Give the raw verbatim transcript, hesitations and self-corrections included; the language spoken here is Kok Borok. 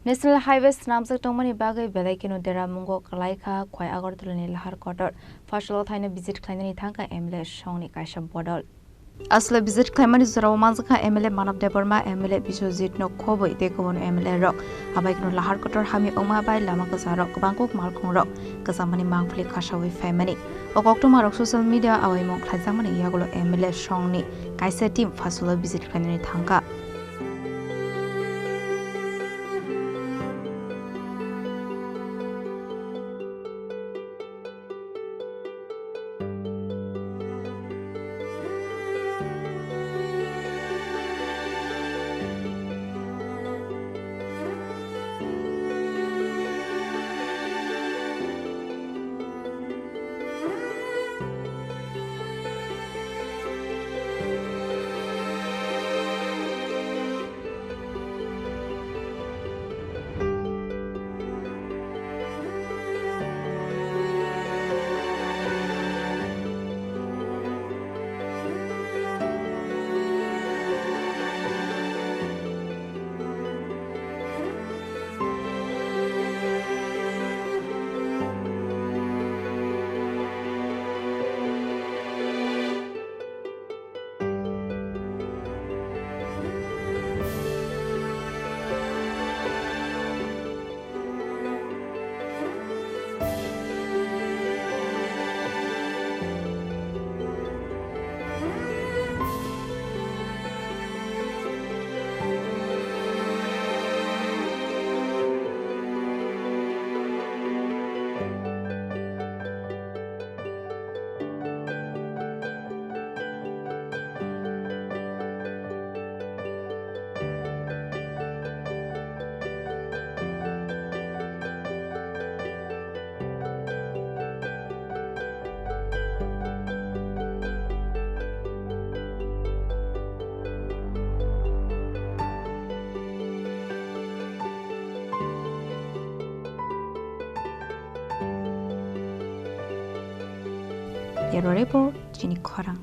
National Highway swnamjak tongmani bagwi belai kheno deramungo kwlai kha Khwai Agartala ni lahar kotor. Phaisalo thaino visit khlainani thangkha M L A songni kaisa bodol. Aswlai visit khlaimani jorao manjakha M L A Manav Debbarma, M L A Biswajit no khobwi tei kubun M L A rok. Abai kheno lahar kotor hamya wngma bai lama kwcharo kwbangkuk malkhung rok kwchangmani mangpili khasawi phaimani. O koktwma rok social media awaimung khlaijakmani yagulo M L A songni kaisa team Phaisalo visit khlainani thangkha. Bureau Report, chini khorang.